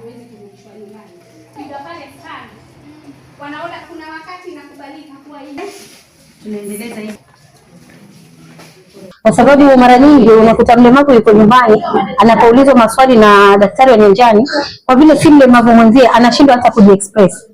Hatuwezi kurudishwa nyumbani. Fika pale sana. Wanaona kuna wakati inakubalika kuwa hivi. Tunaendeleza hivi. Kwa sababu mara nyingi unakuta mlemavu yuko nyumbani, anapoulizwa maswali na daktari wa nyanjani, kwa vile si mlemavu mwenzie, anashindwa hata kujiexpress.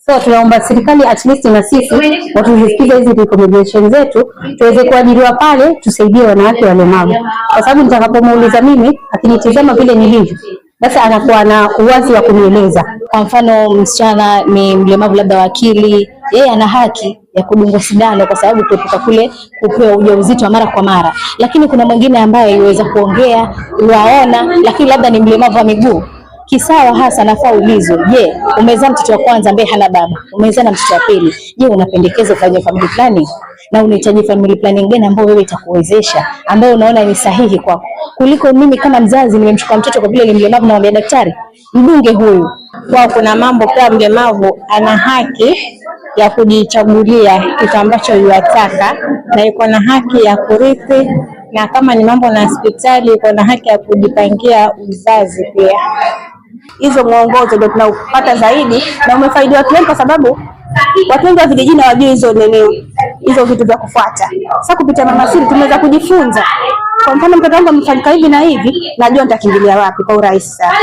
So tunaomba serikali at least na sisi watusikize hizi recommendation zetu, tuweze kuajiriwa pale, tusaidie wanawake walemavu, kwa sababu nitakapomuuliza mimi, akinitizama vile nilivyo, basi anakuwa na uwazi wa kunieleza. Kwa mfano msichana ni mlemavu labda wa akili, yeye ana haki ya kudungwa sindano kwa sababu kuepuka kule kupewa ujauzito wa mara kwa mara. Lakini kuna mwingine ambaye yuweza kuongea, yuwaona, lakini labda ni mlemavu wa miguu. Kisawa hasa nafaa ulizwe, je, umezaa mtoto wa kwanza ambaye hana baba, umezaa na mtoto wa pili, je, unapendekeza ufanye family planning? Na unahitaji family planning gani ambayo wewe itakuwezesha, ambayo unaona ni sahihi kwako, kuliko mimi kama mzazi nimemchukua mtoto kwa vile ni mlemavu, namwambia daktari, mdunge huyu. Kwa kuna mambo pia mlemavu ana haki ya kujichagulia kitu ambacho yuataka, na iko na haki ya kurithi, na kama ni mambo na hospitali iko na haki ya kujipangia uzazi pia. Hizo mwongozo ndio tunaupata zaidi na umefaidi watu wengi, kwa sababu watu wengi wa vijijini hawajui hizo nini, hizo vitu vya kufuata. Sasa kupitia Mama Siri tumeweza kujifunza. Kwa mfano, mtoto wangu amefanyika hivi na hivi, najua nitakimbilia wapi kwa urahisi sana.